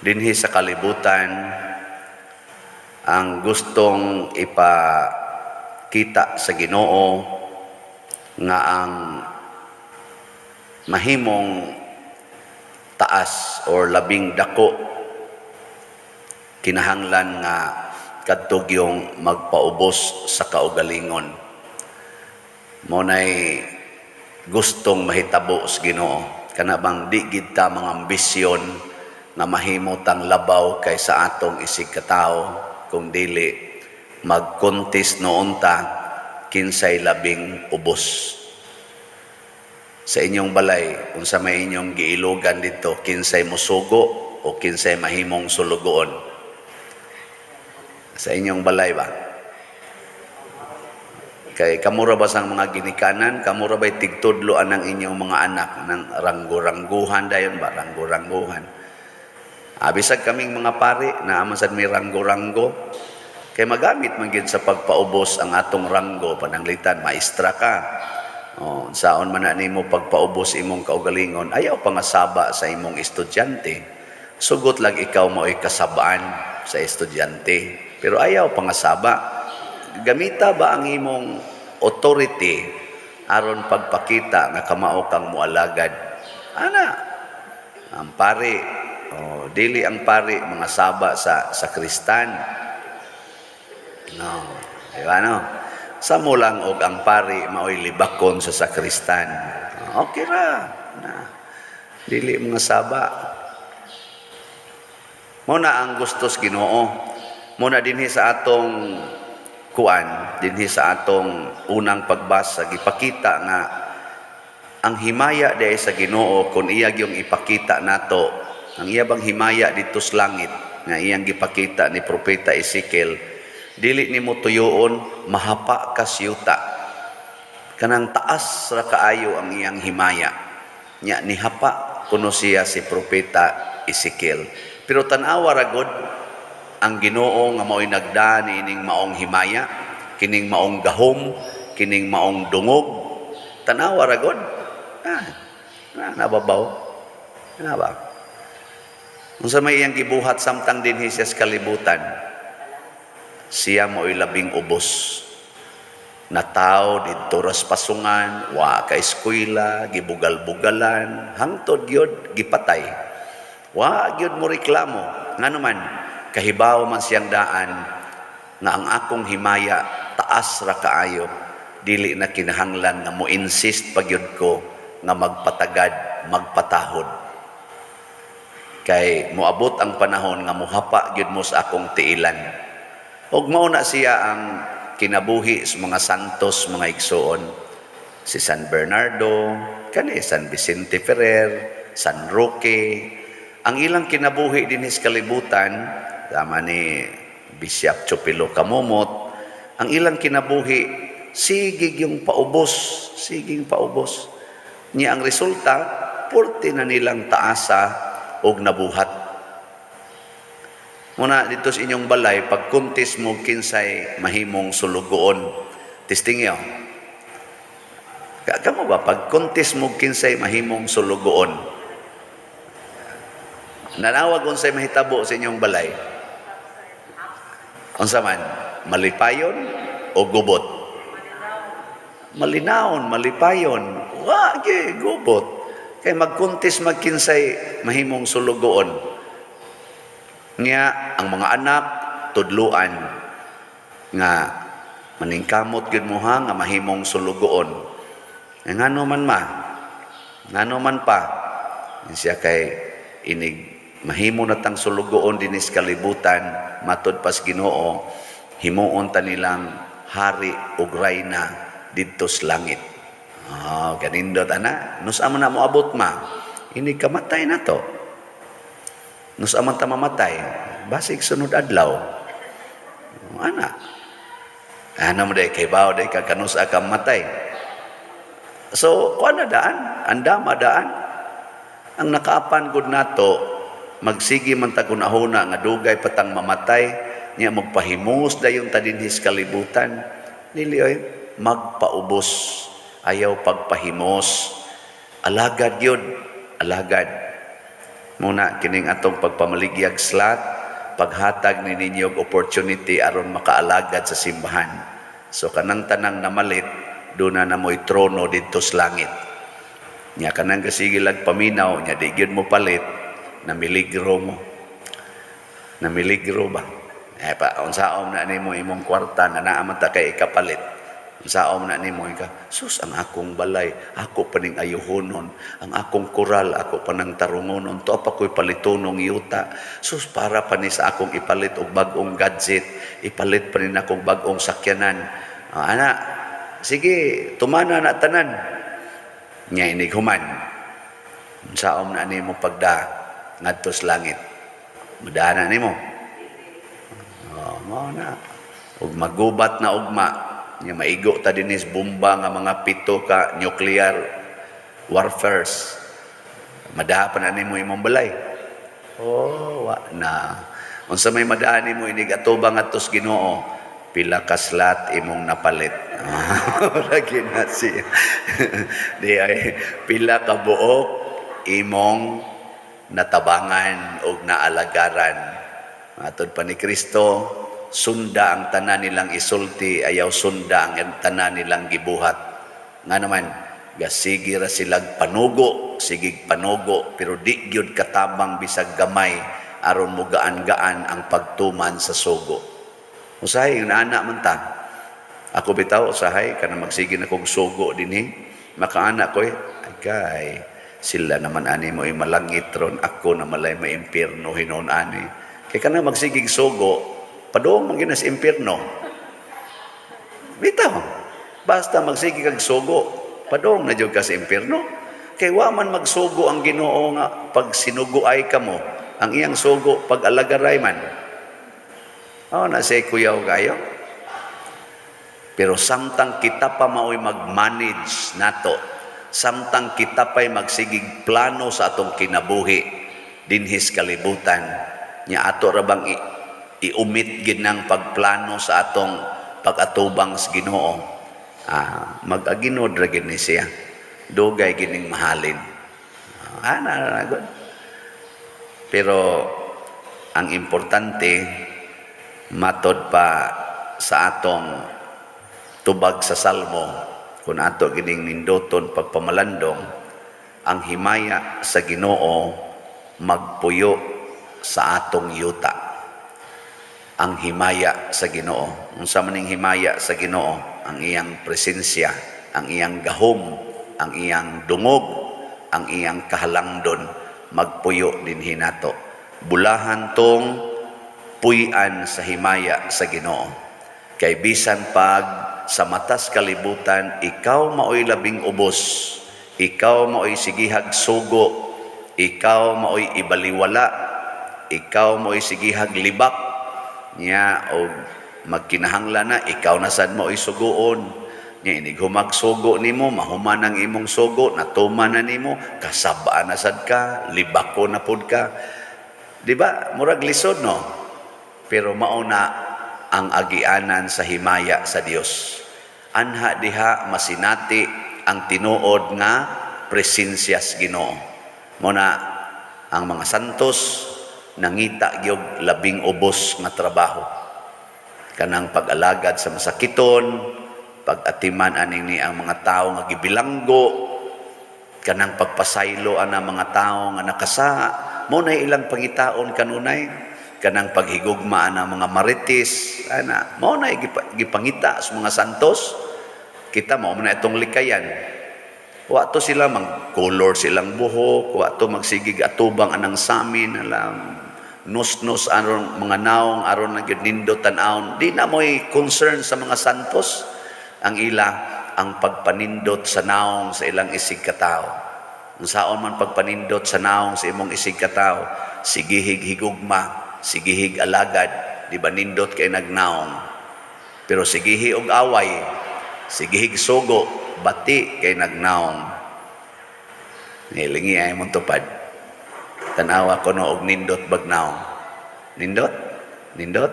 Dinhi sa kalibutan, ang gustong ipakita sa Ginoo nga ang mahimong taas or labing dako, kinahanglan nga kadto gyung magpaubos sa kaugalingon. Mao nay gustong mahitabo sa Ginoo. Kana bang di gid ta mga ambisyon nga mahimo tang labaw kay sa atong isig katawo, kung dili mag-contest noon ta kinsay labing ubos. Sa inyong balay, unsa may inyong giilugan dito, kinsay musugo o kinsay mahimong sulugoon? Sa inyong balay ba? Kay kamura ba sang mga ginikanan, kamura ba'y tigtudlo anang inyong mga anak ng ranggo-rangguhan dayon ba, ranggo-rangguhan? Bisag kaming mga pari, naa man sad may ranggo-ranggo. Kay magamit man gyud sa pagpaubos ang atong ranggo, pananglitan maestra ka. Oh, saon man na nimo pagpaubos imong kaugalingon, ayaw pangasaba sa imong estudyante. Sugot lang ikaw mao'y kasabaan sa estudyante. Pero ayaw pangasaba. Gamita ba ang imong authority aron pagpakita nga kamao kang mualagad? Ana, ang pari, oh, dili ang pari mga saba sa sakristan. No, di ba, no? Sa mo lang og ang pari mao'y libakon sa sakristan. Okay ra. Na. Dili mga saba. Mao na ang gustos Ginoo. Mao na dinhi sa atong kuan, dinhi sa atong unang pagbasa, gipakita nga ang himaya diay sa Ginoo, kung iya gyung ipakita nato ang iya bang himaya dito sa langit nga iyang gipakita ni Propeta Ezekiel, dili nimo tuyoon, mahapa ka siyuta. Kanang taas ra kaayo ang iyang himaya nya, nihapa kuno siya si Propeta Ezekiel. Pero tan-awa ra gud ang Ginoo nga mao'y nagda niining maong himaya, kining maong gahom, kining maong dungog. Tan-awa ra gud, ah, na nababaw na ba? Unsa may iyang gibuhat samtang dinhi siya sa kalibutan? Siya mo'y labing ubos na tao didto ras pasungan, wa ka eskwela, gibugal-bugalan, hangtod gyud gipatay. Wa gyud mo reklamo. Ngano man, kahibaw man siyang daan nga ang akong himaya taas ra kaayo, dili na kinahanglan nga mo insist pa gyud ko nga magpatagad, magpatahod. Kay moabot ang panahon nga muhapa gyud mo sa akong tiilan. Ug mao na siya ang kinabuhi sa mga santos, mga igsuon. Si San Bernardo, kani San Vicente Ferrer, San Roque, ang ilang kinabuhi dinhi sa kalibutan, tama ni Bishop Chupilo Camomot, ang ilang kinabuhi, sige yung paubos, siging paubos. Niya ang resulta, purti na nilang taasa og nabuhat. Muna dito sa inyong balay, pag contest mo kinsay mahimong sulugoon, testing yo. Kamo ba, pag contest mo kinsay mahimong sulugoon, nanawag unsay mahitabo sa inyong balay? Unsa man, malipayon o gubot? Malinawon, malipayon. Wa gyud gubot. Kay mag-contest magkinsay mahimong sulugoon. Nga ang mga anak tudluan nga maningkamot gyud mo ha nga mahimong sulugoon. Eh, ngano man, ma? Ngano man, pa? Siya kay inig mahimo na tang sulugoon dinis kalibutan, matud pas Ginoo, himuon ta nilang hari ug rayna didto sa langit. Oh, ganindot ana. Nusa man na moabot, ma? Inig kamatay na to. Nusa man ta mamatay? Basig sunod adlaw. Ana. Ano mo day kay bawo day ka kanusa ka matay. So, kuan na daan, andama daan. Ang nakaapan gud nato, magsige man ta hunahuna nga dugay patang mamatay, niya magpahimos dayon ta dinhi sa kalibutan. Dili oy, magpaubos. Ayaw pagpahimos. Alagad yun, alagad. Muna kining atong pagpamaligyag slot, paghatag ni ninyo og opportunity aron makaalagad sa simbahan. So kanang tanang namalit, duna na mo'y trono didto sa langit. Nya kanang kasige lag paminaw, nya di gyud mo palit, namiligro mo. Namiligro ba? Eh pa unsaon na nimo imong kwarta nga naa man ta kay ikapalit? Unsaon na nimo ika? Sus, ang akong balay, ako pa ning ayuhonon, ang akong koral, ako pa nang tarungonon, to pa ko'y palitonong yuta. Sus, para pa ni sa akong ipalit og bag-ong gadget, ipalit pa ni akong bag-ong sakyanan. Ah, ana, sige, tumana na tanan. Nya inig human, unsaon na nimo pagda ngadto sa langit? Mudana nimo? Oh, mao na. Ug magubat na ugma, nya maigo ta dinis bomba nga mga 7 ka nuclear warfares. Madaha pa na nimo imong balay? Oh, wa na. Unsa may madaha nimo inig atubang ngadto sa Ginoo? Pila ka slot imong napalit. Lagi na siya. Di ay pila ka buok imong natabangan og naalagaran. Matod pa ni Kristo, sunda ang tanan nilang isulti, ayaw sunda ang tanan nilang gibuhat. Nga naman, gasige ra silag panugo, sigig panugo, pero di gyud katabang bisag gamay aron mo gaan-gaan ang pagtuman sa sugo. Usahay yung anak man ta. Ako bitaw usahay kana magsige na kog sugo dinhi. Makaana ko eh, ay kay sila naman ani mo ay malangit ron, ako na malay maimpierno hinon ani. Kay kana magsigig sugo, padung man gyud na sa impierno. Bitaw. Basta magsige kag sugo, padung na jud ka sa impierno. Kay wa man magsugo ang Ginoo nga pag sinugo ay kamo, ang iyang sugo pag alagaray man. Oh, na say kuyaw kayo. Pero samtang kita pa mao'y mag-manage nato, samtang kita pa'y magsigig plano sa atong kinabuhi dinhis kalibutan, nya ato ra bang iumit gid ng pagplano sa atong pag-atubang sa Ginoo, mag-aginod ra gid ni siya. Dugay gining mahalin. Ah, na, na, na, good. Pero ang importante, matod pa sa atong tubag sa Salmo, kung ato gining nindoton pagpamalandong, ang himaya sa Ginoo magpuyo sa atong yuta. Ang himaya sa Ginoo. Unsa man ning himaya sa Ginoo? Ang iyang presensya, ang iyang gahom, ang iyang dungog, ang iyang kahalangdon magpuyo dinhi nato. Bulahan tong puy-an sa himaya sa Ginoo. Kay bisan pag sa matas kalibutan ikaw maoy labing ubos, ikaw maoy sigihag sugo, ikaw maoy ibaliwala, ikaw maoy sigihag libak, nya og magkinahanglan na ikaw na sad maoy sugoon. Nya inig humag sugo nimo, mahuman ang imong sugo, natuman na nimo, kasabaan na sad ka, libako na pud ka. Di ba? Murag lisod, no? Pero mao na ang agianan sa himaya sa Dios. Anha diha masinati ang tinuod nga presensya sa Ginoo. Mo na ang mga santos nangita gyud labing ubos nga trabaho. Kanang pag-alagad sa masakiton, pag-atiman aning ni ang mga tao nga gibilanggo, kanang pagpasaylo ana mga tao nga nakasa, mo na ilang pangitaon kanunay, kanang paghigugma ana mga marites, ana, mo na gipangita sa mga santos. Kita mo na itong likayan. Wa to sila mag-color silang buhok, wa to magsigig atubang anang samin, alam, nus-nus aron mga naong aron na gyud nindot tan-awon. Di na mo'y concern sa mga santos. Ang ila ang pagpanindot sa naong sa ilang isig katao. Unsaon man pagpanindot sa naong sa imong isig katao? Sigihig higugma, sigihig alagad, di ba nindot kay nagnaong? Pero sigihi og away, sigihig sugo, bati kay nagnaong. Nilingi ay mong tupad. Tanawa ko no og nindot bagnaong. Nindot? Nindot?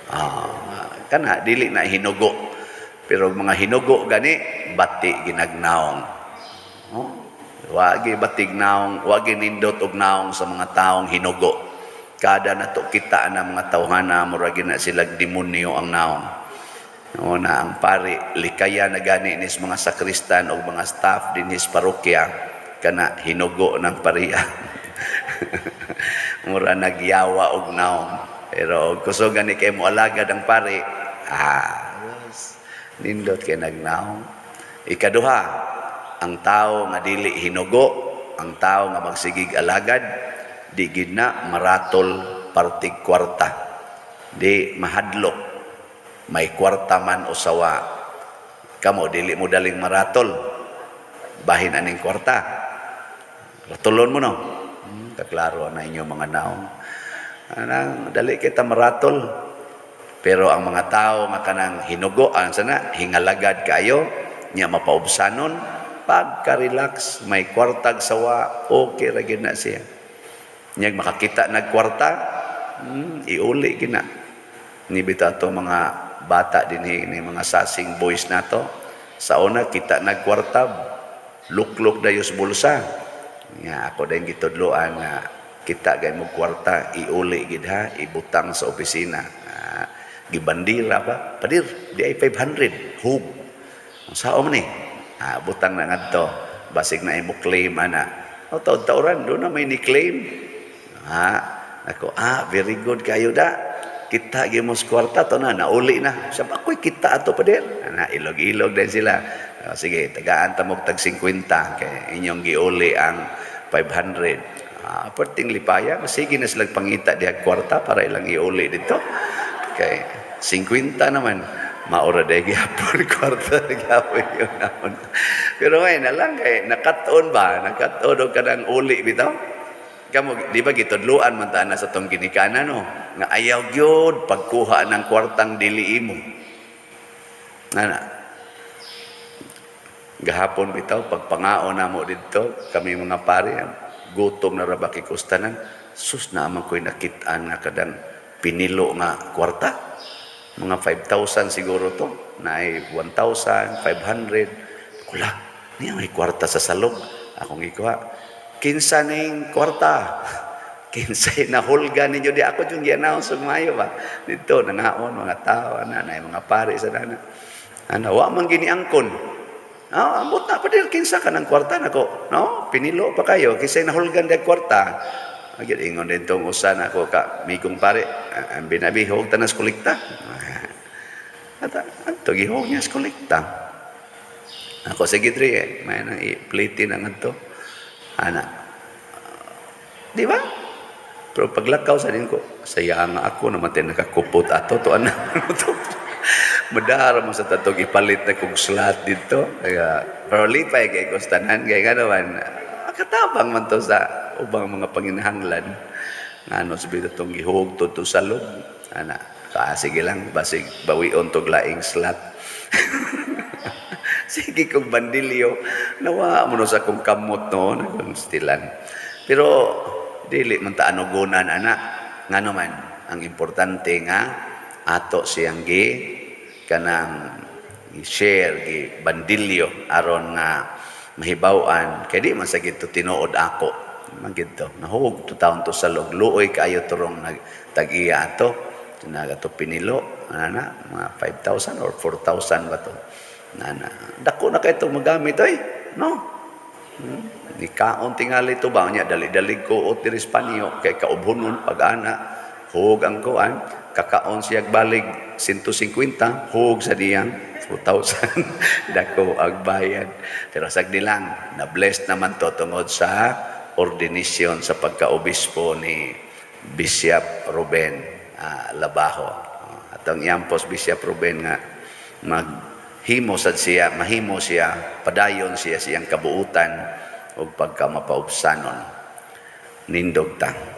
Ah, kana dili na hinugo. Pero mga hinugo gani bati ginagnaong. Oh, Wagi batig naong, wagi nindot og naong sa mga taong hinugo. Kada nato kita na mga tawhana, murag na sila demonyo ang naong. O na ang pari, likaya na gani nis mga sakristan o mga staff dinhis parokya, kana hinugo ng pariya. Mura nagyawa og naong. Pero kusog gani kay mo alagad ang pari, nindot kay nagnaong. Ikaduha, ang tao nga dili hinugo, ang tao nga magsigig alagad, di gid na maratol partig kwarta. Di mahadlok, may kwarta man o sawa. Kamo dili mo daling maratol. Bahin aning kwarta. Ratulon mo, no? Kaklaro na inyo mga naong. Anang dali kita maratol. Pero ang mga tao nga kanang hinugo, ang sana hingalagad kayo, nya mapaubsanon, pagka-relax, may kwartag sawa, okay ra gyud na siya. Nya makakita nagkwarta, iuli gina. Ni bitaw to mga bata dinhi ni mga sasing boys nato. Sa una kita nagkwarta, luklok dayos bulsa. Nga ako din gitudloan nga kita gay mo kwarta, iuli gid ha, ibutang sa opisina. Gibandira pa, padir, di ay 500, hug. Ang sao man ni? Butang na ngadto. Basig na imo claim ana. O taud-tauran do na may ni claim. Ako, very good kayo da. Kita gyud mo sa kwarta to na nauli na. Sa ako'y kita ato, pader. Ana ilog-ilog din sila. O, sige, tagaan ta mo tag 50 kay inyong giuli ang 500. Perting lipaya, sige na sila pangita diha kwarta para ilang iuli dito. Kay 50 naman, maura day gyapon kwarta gyapon yun naon. Pero ngayon na lang kay nakat-on ba, nakat-on og kanang uli bitaw. Kamo, di ba gitudluan man ta na sa tong ginikanan, no? Nga ayaw gyud pagkuha ng kwartang dili imo. Ana. Gahapon bitaw pagpangaon namo didto, kami mga pare, gutom na ra ba kikustanan. Sus, naman ko'y nakit-an nga kadang pinilo nga kwarta. Mga 5,000 siguro to. Naay 1,000, 500. Kula, niya may kwarta sa salog. Akong ikuha. Kinsa ning kwarta? Kinsay nahulga ninyo di ako yung gi-announce og maayo ba? Dito nangaon mga tao ana na mga pare sa dana. Ana wa man gini angkon. Ambot na pa kinsa ka ng kwarta nako. No, pinilo pa kayo kinsay nahulgan di kwarta. Agad ingon din tong usa nako ka migong pare, ang binabi hog tanas kolekta. At anto gihog niya sa kolekta. Ako sige dre, eh, may nang i-plate na ngadto. Ana. Di ba? Pero paglakaw sa din ko, saya nga ako namatay nakakupot ato to ana to. Madara mo sa tatog ipalit na kong slot dito. Kaya, pero lipay kay kustanan kay nga naman, katabang man to sa ubang mga panginahanglan. Ngano sabi tong gihug to to salog. Ana, ka sige lang basig bawion tog laing slot. Sige kong bandilyo, nawa mo no sa akong kamot no, nagong stilan. Pero dili man ta anugunan ana. Ngano man, ang importante nga ato siyang gi kanang i-share gi bandilyo aron nga mahibaw-an kay di man sa gito tinuod ako man gito nahug to taon to sa luoy kaayo turong nag tag-iya ato naga to pinilo ana mga 5,000 or 4,000 ba to nana dako na kay itong magamit oy, no? Ni kaon tingali to ba nya dali-dali ko o diri sa panyo kay kaubhonon pag ana hug ang kuan kakaon siya balig 150 hug sa diyang 2,000. Dako ang bayad, pero sagdi lang na blessed naman to tungod sa ordination sa pagkaobispo ni Bishop Ruben Labajo. Atong iampos Bishop Ruben nga maghimo sad siya, mahimo siya, padayon siya siyang kabuutan ug pagka mapaubsanon. Nindog ta.